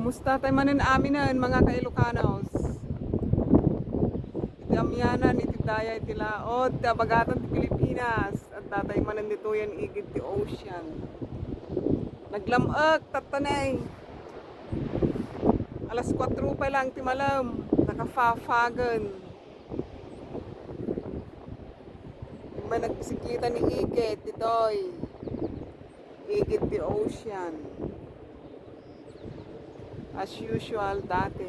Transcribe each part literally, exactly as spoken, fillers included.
Kumusta tay manen aminen, mga ka-Ilocanos? Iti amianan, iti dayay ti laod, ti abagatan ti Pilipinas. Adda tay manen ditoyen igid ti ocean. Naglam-ek, tattanay. Alas kuatro pa lang ti malem, nakafafagen. Immay nagbisikleta ni Iket, ditoy. Igid ti ocean. As usual, dati.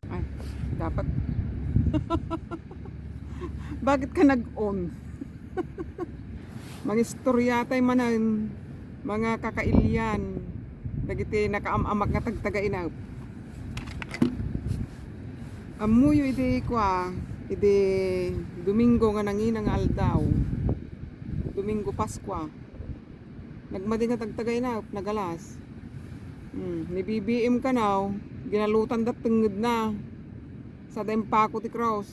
Ay, dapat. Bakit ka nag-on? Mangistorya tay manen, mga kakailian, dagiti nakaam-amak nga tagtaga-inep. Ammoyo idi kua, idi Domingo nga nangina nga aldaw, Domingo Paskua. Nagmadi nga tagtaga-inep, nagalas. Hmm, ni B B M kanaw, ginalutan da tengngedna. Sada impako ti cross.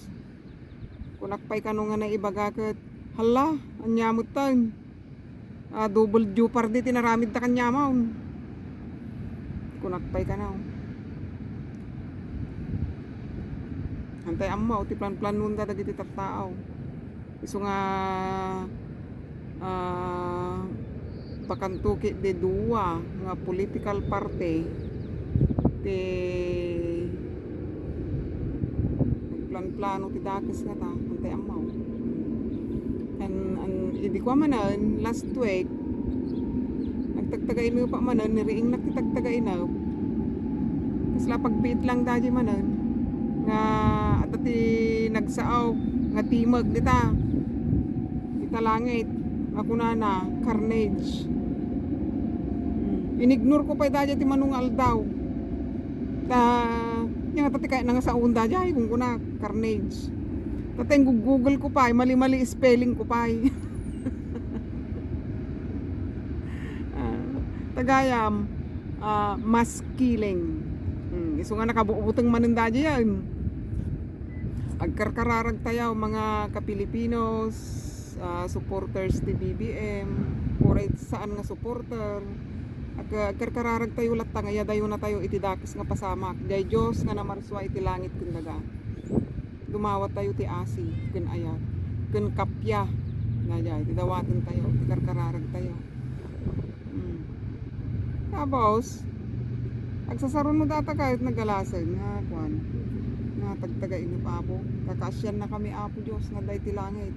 Kunak pay kano nga naibaga ket, "Hala, ania metten? Ah, double jeopardy ti naramid ta kaniamon." Kunak pay kano. Antay ammo ti planplanon da dagiti tattao. Isu nga, ah, bakanto ketdi dua nga political party ti nagplanplano ti dakes ngata, antay ammo. Kan, an, idi kua manen, last week, nagtagtaga-inepa manen, niriingnak ti tagtaga-inep. Kasla pagbiit lang daydi manen nga adda ti nagsao nga timeg dita, dita langit, nga kunana, carnage. Hmm. Inignorko pay daydi ti mano nga aldaw. Ta, ania ngata ti kayatna nga saon daydi, kunkuna, carnage. Ta, ta inggugulko pay, mali-mali spelling ko pay. Ah, tagayam, ah, mass killing. Hmm, isu nga nakabutbuteng manen daydiay. Agkarkararagtayo, mga ka-Filipinos, ah, supporters ti B B M, uray saan nga supporter. Ag-, agkarkararagtayo latta nga iyadayonatayo iti dakes nga pasamak. Diay Dios nga namarsua iti langit ken daga. Dumawat tayo ti asi ken ayat ken kappia. Daydiay ti dawaten tayo, ti karkararag tayo. Hmm. Tapos, agsasaruno data ket nagalasen nga kuan, nga tagtaga-inep, Apo. Kakaasiannakami, Apo Dios, nga adda iti langit.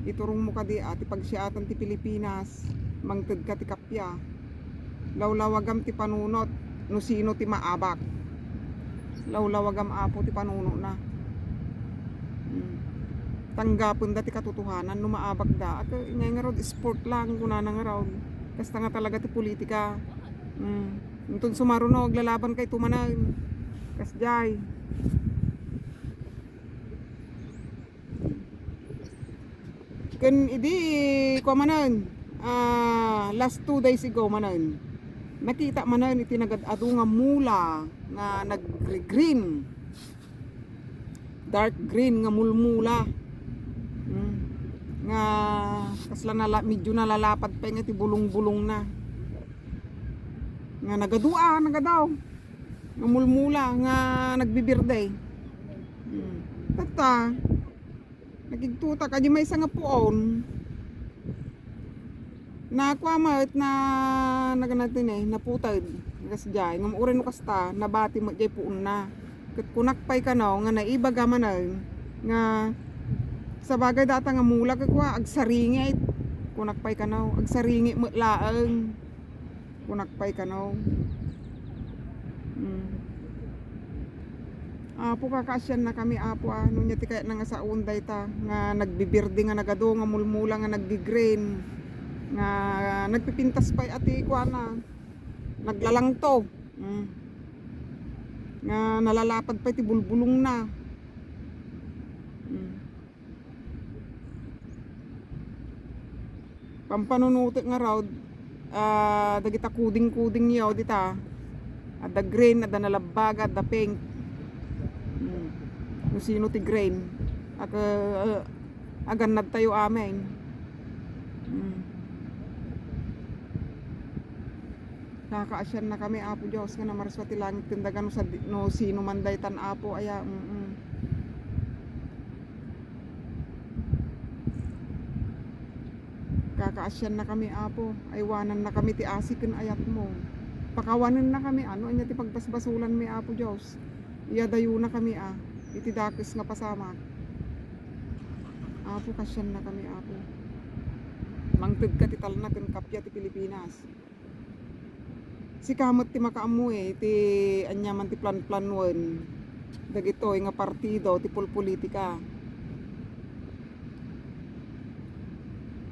Iturongmo kadi a ti pagsiatan ti Pilipinas, mangtedka ti kappia. Lawlawagam ti panunot no sino ti maabak. Lawlawagam, Apo, ti panunotna. Hmm. Tanggapenda ti katotohanan no maabakda. Ket ngay ngarud, sport lang, kunana ngarud. Kasta nga talaga ti politika. Hmm. Inton sumaruno, aglalaban kayto manen. Kasdiay. Ken idi kua manen, ah, last two days ago manen, nakita manen iti nagad-adu nga mula nga nagri-green, dark green nga mulmula. Hmm. Nga kasla nala-, medyo nalalapad pay nga ti bulong-bulongna. Nga nagadu, ah, nagadu. Nga mulmula, nga nagbibirde. Hmm. Tatta, nakigtutak, adi maysa nga puon. Nakua met na, naganatin eh, naputed. Kasdiay, ngem uray no kasta, nabati met jay puonna. Ket kunak pay kano nga naibaga manen nga sabagay data nga mula ket kua, agsaringit. Kunak pay kano, agsaringit met laeng. Kunak pay kano. Hmm. Apo, kakaasiannakami, Apo, a. No ania ti kayatna nga saon dayta nga nagbibirdi nga nagadu, nga mulmula nga naggi-green, nga nagpipintas pay a ti kuana, naglalangto. Hmm. Nga nalalapad pay ti bulbulongna. Hmm. Pampanunutek ngarud, ah, dagita kuding-kudingyo dita. Adda green, adda nalabbaga, adda pink. Hmm. No sino ti green. Ak-, ah, agannadtayo amin. Hmm. Nakaasiannakami, Apo Dios, nga namarsua ti langit ken daga no sad-, no sino man daytan, Apo, aya, mm. Kakaasiannakami, Apo. Aywanannakami ti asi ken ayatmo. Pakawanennakami, a, no ania ti pagbasbasolanmi, Apo Dios. Iyadayonakami, a, iti dakes nga pasamak. Apo, kasiannakami, Apo. Mangtedka ti talna ken kappia ti Pilipinas. Sika met ti makaammo, eh, ti aniaman ti planplanuen dagitoy nga partido ti polpolitika.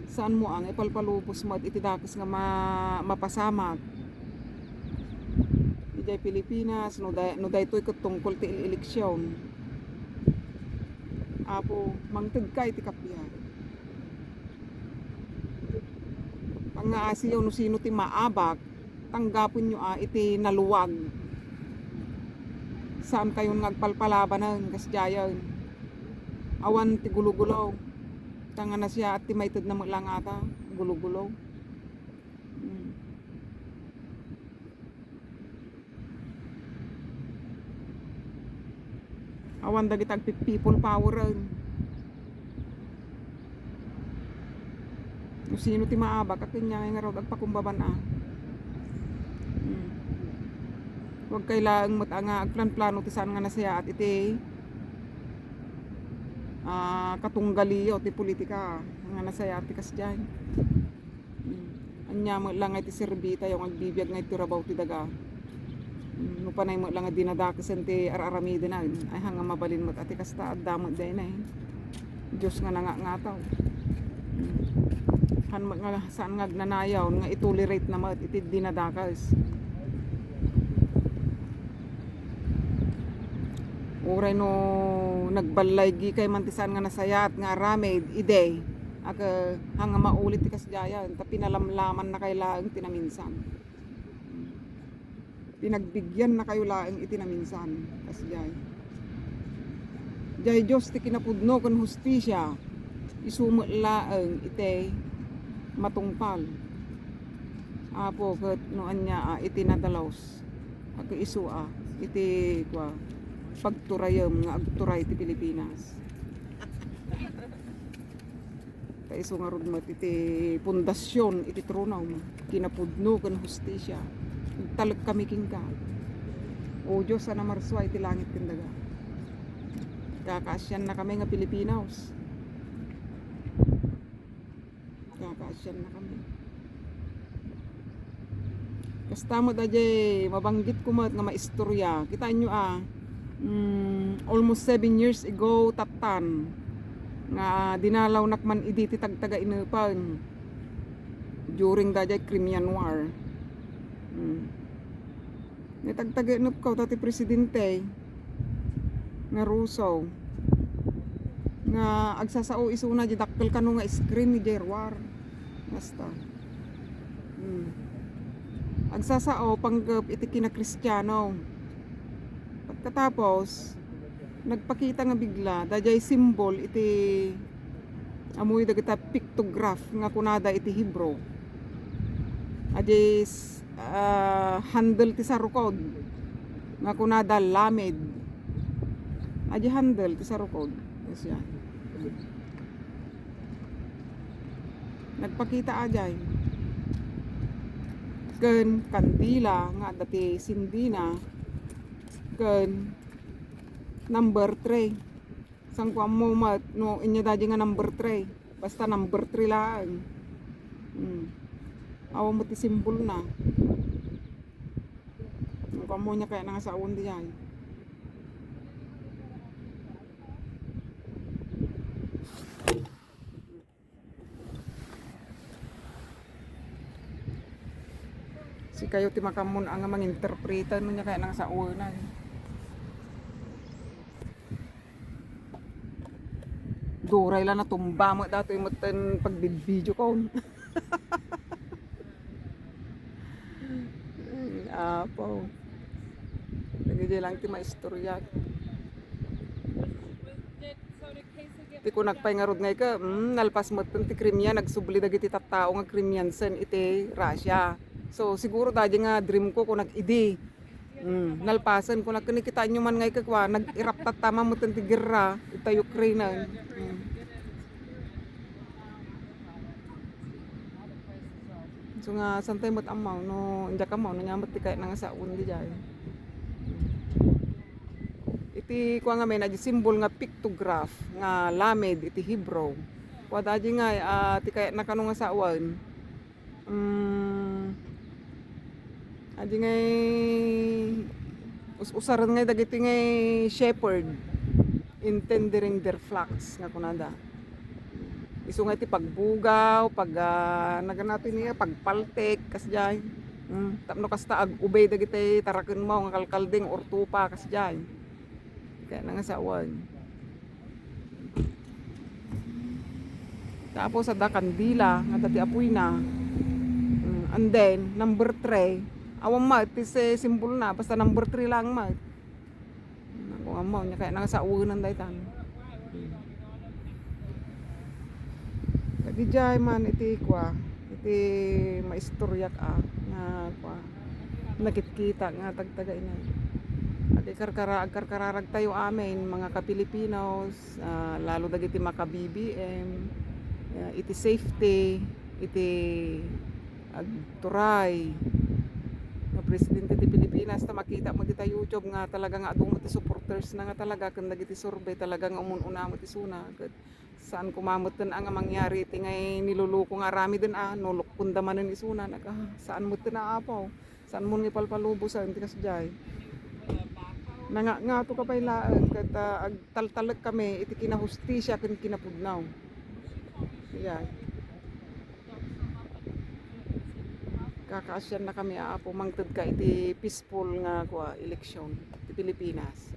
Saanmo a nga ipalpalubos met iti dakes nga ma-, mapasamak idiay Pilipinas, no day-, no daytoy ket tungkol ti ele-, eleksion. Apo, mangtedka iti kappia. Pangngaasiyo no sino ti maabak, tanggapenyo a iti naluag. Saankayon nga agpalpalabanen kasdiayen. Awan ti gulogulo. Ta nga nasiaat ti maitedna met la ngata, gulogulo. Hmm. Awan dagiti agpi-people poweren. No sino ti maabak, a ken ania ngay ngarud agpakumbaban a. Hmm. Huwag kay laeng met a nga agplanplano ti saan nga nasayaat iti, ah, katunggaliyo ti politika nga nasayaat ti kasdiay. Hmm. Ania met la nga iti serbitayo nga agbibiag nga iti rabaw ti daga. Hmm. No panay met la nga dinadakesen ti ar-aramidena, ay, haan nga mabalin met a ti kasta, adda met dayna, eh. Dios nga nangangataw. Hmm. Haan met nga saan nga agnanayon nga itolerate na met iti dinadakes. Uray no nagballaygi kay man ti saan nga nasayaat nga aramid, idi, aga, haan nga maulit ti kasdiayen, ta pinalamlamanna kay laeng ti naminsan. Pinagbigyanna kayo laeng iti naminsan, kasdiay. Diay Dios ti kinapudno ken hustisia, isu met laeng iti matungpal. Apo, ket no ania a iti nadalus, a ket isu a iti, kua, pagturayem nga agturay ti Pilipinas. Ta isu ngarud met iti pundasion iti tronom, kinapudno ken hustisia. Agtalekkami kenka, O Dios a namarsua iti langit ken daga. Kakaasiannakami nga Filipinos. Kakaasiannakami. Kasta met a diay mabanggitko met nga maistorya. Kitaenyo a, mm, almost seven years ago, tattan, nga dinalawnak man idi ti tagtagainepen during daydiay Crimean War. Mm. Nga tagtagainepko, ta ti presidente nga Russo nga agsasao isuna diay dakkel kano nga screen ni Gerwar. Basta. Hmm. Agsasao panggep iti kinakristiano. Pagkatapos, nagpakita nga bigla, daydiay simbol iti, amoy dagita pictograph nga kunada iti Hebrew. Adiay s-, ah, handle ti sarukod nga kunada lamed. Adiay handle ti sarukod. Siya. Nagpakita adiay. Ken kandila nga adda ti sindina. Ken number three. Saan ko ammo met no ania daydiay nga number three. Basta number three laeng. Hmm. Awan met ti simbolna. Saan ko ammo ania kayatna nga saoen diay. Sikayo ti makaammo nga manginterpreta no ania kayatna nga saoenan. Duray la natumba met datoy metten pagbidbidio ko. Ay, Apo. Dagiti lang ti maistoryak. So the case will get Kunak pay ngarud nga ika, mm, nalpas metten ti Crimea, nagsubli dagiti tattao nga Crimean sen iti Russia. So, siguro daydi nga dream ko, kunak idi. Mm, nalpasen, kunak ken kitaenyo man nga ika kua, nag-erupt tattama metten ti gerra ita Ukraine. Mm. So nga, saan tayo met ammaw, no, diak ammaw, no, nya met ti kayatna nga sawen diay. Iti kua ngamin, adi simbol nga pictograph nga lamed iti Hebrew. Kua daydi nga, ah, ti kayatna kano nga sawen. Mm, adi ngay us-usaren ngay dagiti ngay shepherd in tendering their flocks nga kunada. Isu nga iti pagbugaw, pag, ah, naganato niya, pagpaltek, kasdiay. Mm, tapno kasta ag-ubay dagiti tarakenmo nga kalkalding or tupa, kasdiay. Kaya nga sawen. Tapos, adda kandila, nga adda ti apoyna. Mm, and then, number three, awan met ti si-, simbolna, basta number three lang met. Naku, ammo, nya kaya nga sawenan daytan. Dagiti diay man iti kua, iti maistoriak a, nga kua, nakitkita nga tagtagainay. Agkarkara-, agkarkararagtayo amin, mga ka-Filipinos, ah, lalo dagiti maka-B B M, ah, iti safety, iti agturay nga presidente ti Pilipinas, ta makita mo dita YouTube nga talaga nga adu met ti supporters na nga talaga ken dagiti survey talaga nga umun-una met isuna. Ket saan ko mametten a nga mangyari iti ngay niluluko nga aramiden a, no lukkonda manen isuna, nag-, ah, saan metten a, Apo. Saan mo nga ipalpalubosan ti kasdiay. Nangangato ka pay laeng ket, ah, agtaltalek kami iti kinahustisia ken kinapudno. Yan. Kakaasian na kami, Apo, mangted ka iti peaceful nga, kua, eleksyon ti Pilipinas.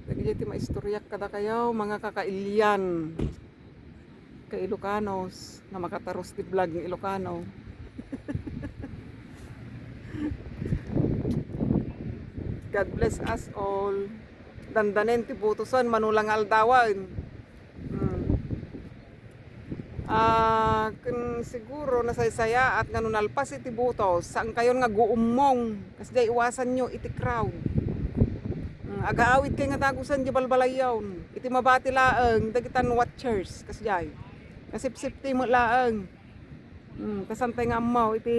Dagiti ti maistoriak kadakayo, mga kakailian, ka-Ilocanos, nga makatarus ti vlog nga Ilocano. God bless us all. Dandanen ti butosen, mano la nga aldawen. Hmm. Ah, ken siguro nasaysayaat nga no nalpas iti butos, saankayon nga guummong. Kasdiay iwasanyo iti crowd. Hmm, agaawidkay nga dagusen diay balbalayyon. Iti mabati laeng, dagitan watchers, kasdiay. Nga safety met laeng. Hmm, ta saan tay nga ammo iti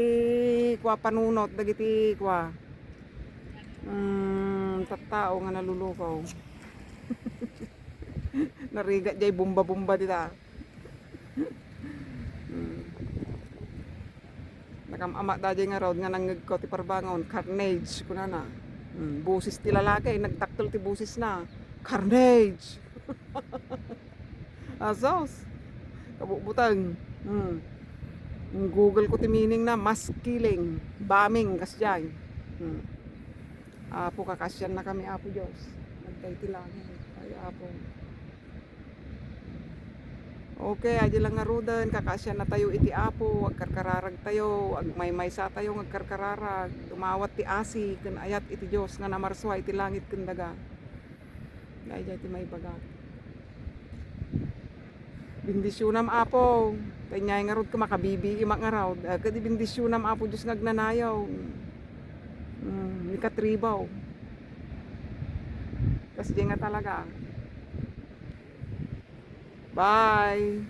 kua panunot dagiti kua. Hmm, tattao nga nalulukaw. Narigat diay bomba-bomba dita. Hmm. Nakam-ama daydiay ngarud nga nangngegko ti parbangon, carnage, kunana. Hmm, boses ti lalaki, nagdakkel ti bosesna. Carnage! Asos! Kabutbuteng. Hmm. Google ko ti meaning na, mass killing, bombing, kasdiay. Hmm. Apo, kakaasian na kami, Apo Dios. Nagdaydi langit. Ay, Apo. Okay, adi lang ngaruden, kakaasian na tayo iti Apo, agkarkararag tayo, agmaymaysa tayo, nga agkarkararag, dumawat ti asi, ken ayat iti Dios nga namarsua iti langit ken daga. Daydiay ti maibaga. Bendisyonam, Apo. Tay ngarud ka makabibii, mak ngarud. Ah, kadi bendisyonam, Apo Dios nga agnanayaw. Mm, ni katribaw. Kasdiay nga talaga. Bye.